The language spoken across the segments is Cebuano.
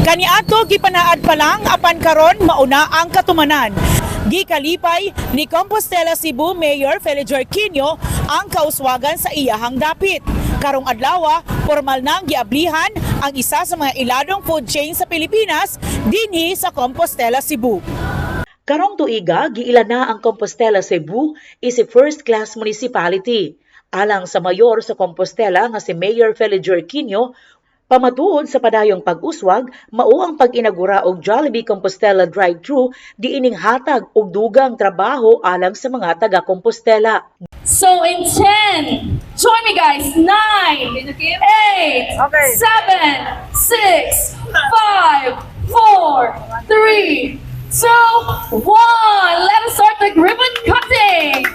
Kaniadto gipanaad pa lang, apan karon mauna ang katumanan. Gikalipay ni Compostela Cebu Mayor Felijoy Quinio ang kauswagan sa iyahang dapit. Karong adlaw, formal nang giablihan ang isa sa mga iladong food chain sa Pilipinas dinhi sa Compostela, Cebu. Karong tuiga, giila na ang Compostela Cebu is a first class municipality. Alang sa mayor sa Compostela nga si Mayor Felijoy Quinio, pamatuod sa padayong pag-uswag, mao ang pag-inagura og Jollibee Compostela drive-thru diining hatag og dugang trabaho alang sa mga taga Compostela. So in 10, join me guys, 9, 8, 7, 6, 5, 4, 3, 2, 1. Let us start the ribbon cutting.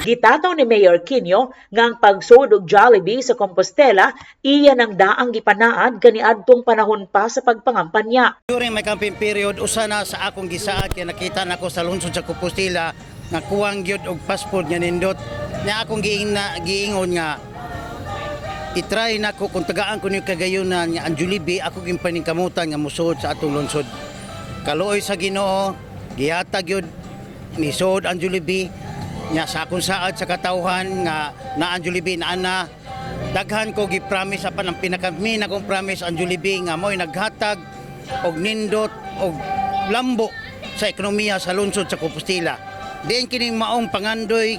Gitataw ni Mayor Quinio nga ang pagsud og Jollibee sa Compostela iya nang daang gipanaad kaniadtong panahon pa sa pagpangampanya. During my campaign period, usa na sa akong gisaad kay nakita nako sa lungsod sa Compostela nga kuwang gyud og fast food nga nindot. Nya akong giingon nga i-try nako kung tagaan ko ni kagayunan nga ang Jollibee ako gyud paningkamutan nga musuod sa atong lungsod. Kaluoy sa Ginoo, gihatag gyud ni suod ang Jollibee. Nya sa akong saad sa katawhan nga naa ang Jollibee naa na, daghan ko gi-promise, apan ang pinaka-main akong promise ang Jollibee nga mo'y naghatag og nindot og lambo sa ekonomiya sa lungsod sa Compostela. Diin kining maong pangandoy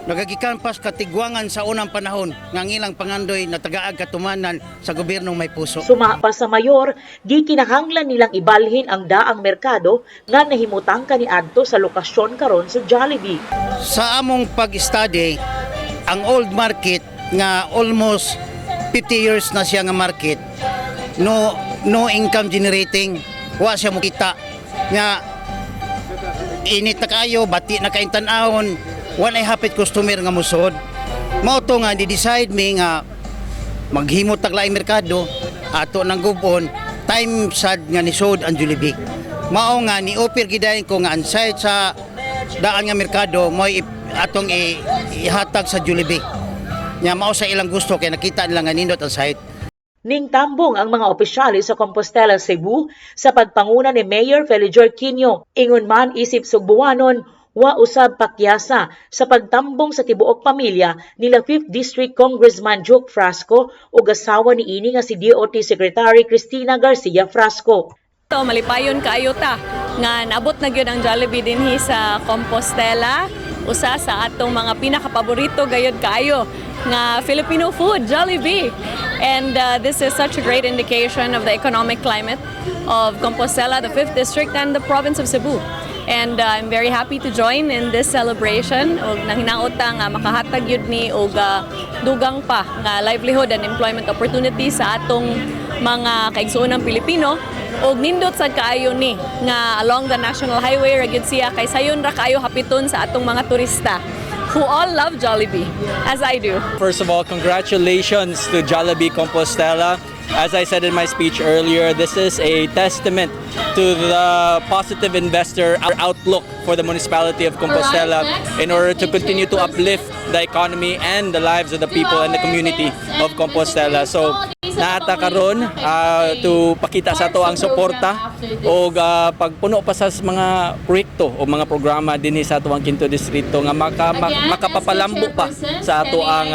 nagagikan pas katigwangan sa unang panahon nga ang ilang pangandoy natagaag katumanan sa gobyernong may puso. Suma pa sa mayor, gikinahanglan nilang ibalhin ang daang merkado nga nahimutang kaniadto sa lokasyon karon sa Jollibee. Sa among pag-study, ang old market nga almost 50 years na siya nga market, no income generating, wa siya mokita. Nga init na kayo, bati na kayong tan-awon, walay hapit customer nga musod. Mao to nga di-decide mi nga maghimot tag laing merkado ato nang gubon, time sad nga nisod ang Jollibee. Mao nga ni-offer gidayon ko nga ang site sa daan nga merkado mo'y atong ihatag sa Jollibee. Nya mao sa ilang gusto kay nakita nila nga nindot ang site. Ning tambong ang mga opisyales sa Compostela, Cebu sa pagpanguna ni Mayor Felijoy Quinio. Ingon man isip Sugbuanon, wa usab pakyasa sa pagtambong sa tibuok pamilya nila 5th District Congressman Joke Frasco ug asawa niini nga si DOT Secretary Cristina Garcia Frasco. To malipayon kaayo ta nga naabot na gyud ang Jollibee dinhi sa Compostela, usa sa atong mga pinakapaborito gayud kaayo nga Filipino food, Jollibee. And this is such a great indication of the economic climate of Compostela, the 5th District and the province of Cebu. And I'm very happy to join in this celebration ug nahinaot ta nga makahatag gyud ni og dugang pa nga livelihood and employment opportunities sa atong mga kaigsuonang Pilipino, ug nindot sad kaayo ni nga along the national highway ra gyud siya kay sayon ra kaayo hapiton sa atong mga turista who all love Jollibee as I do. First of all, congratulations to Jollibee Compostela. As I said in my speech earlier, this is a testament to the positive investor outlook for the municipality of Compostela in order to continue to uplift the economy and the lives of the people and the community of Compostela. So, naa ta karon to pakita sa ato ang suporta o pagpuno pa sa mga proyekto o mga programa dinhi sa ato ang Quinto Distrito nga makapapalambo pa sa ato ang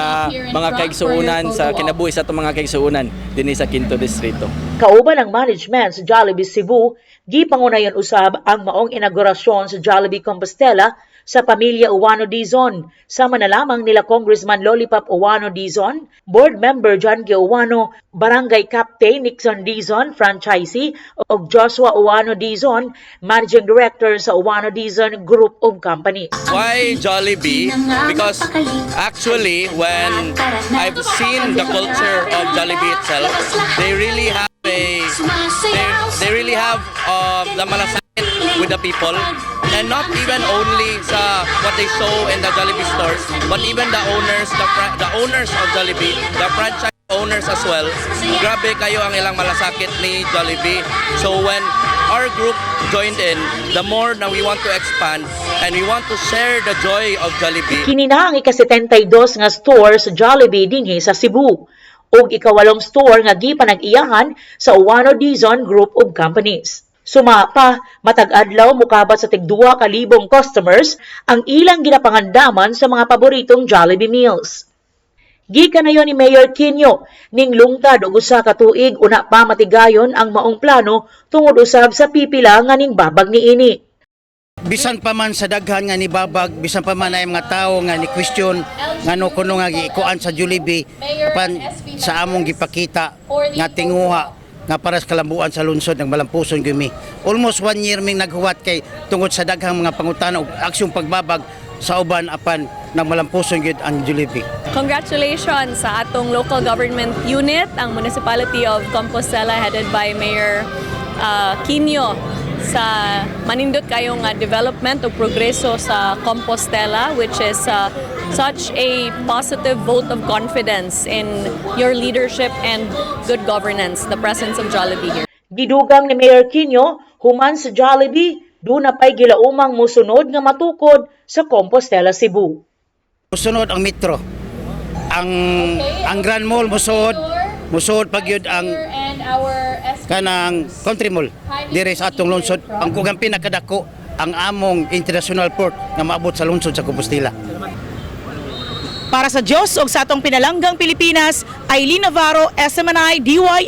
mga kaigsuonan, sa kinabuhi sa ato mga kaigsuonan dinhi sa Quinto Distrito. Kauban ang management sa Jollibee Cebu, gipangunayon usab ang maong inaugurasyon sa Jollibee Compostela sa pamilya Ouano Dizon, sama na lamang nila Congressman Lollipop Ouano Dizon, Board Member John G. Ouano, Barangay Captain Nixon Dizon, franchisee, ug Joshua Ouano Dizon, Managing Director sa Ouano Dizon Group of Companies. Why Jollibee? Because actually, when I've seen the culture of Jollibee itself, they really have the malasakit with the people, and not even only sa what they show in the Jollibee stores, but even the owners, the owners of Jollibee, the franchise owners as well. Grabe kayo ang ilang malasakit ni Jollibee. So when our group joined in, the more na we want to expand and we want to share the joy of Jollibee. Kini na ang ika-72 nga store sa Jollibee dinhi sa Cebu. ug ikawalong store nga gipanag-iyahan sa Ouano Dizon Group of Companies. Suma pa, matag adlaw mukabat sa tig-2,000 customers ang ilang ginapangandaman sa mga paboritong Jollibee meals. Gikan na ni Mayor Quinio, ning lungtad og 1 ka tuig una pa matigayon ang maong plano tungod usab sa pipila nga ning babag niini. Bisan pa man sa daghan nga nibabag, bisan pa man ay mga tao nga ni question ngano kuno nga gikuan sa Jollibee, apan sa among gipakita nga tinguha nga para sa kalambuan sa lungsod, nagmalampuson gyud mi. Almost one year ming naghuwat kay tungod sa daghang mga pangutana ug aksyong pagbabag sa uban, apan nagmalampuson gyud ang Jollibee. Congratulations sa atong local government unit, ang Municipality of Compostela headed by Mayor Quinio, sa manindot kayong development o progreso sa Compostela, which is such a positive vote of confidence in your leadership and good governance, the presence of Jollibee here. Gidugang ni Mayor Quinio, human sa Jollibee, duna pa'y gilaumang musunod nga matukod sa Compostela, Cebu. Musunod ang metro. Ang Grand Mall musuod, musuod pag yun ang kanang Country Mall dire sa atong lungsod. Ang kugang pinakadako, ang among international port nga maabot sa lungsod sa Compostela. Para sa Diyos ug sa atong pinalanggang Pilipinas, Eileen Navarro, SMNI, DY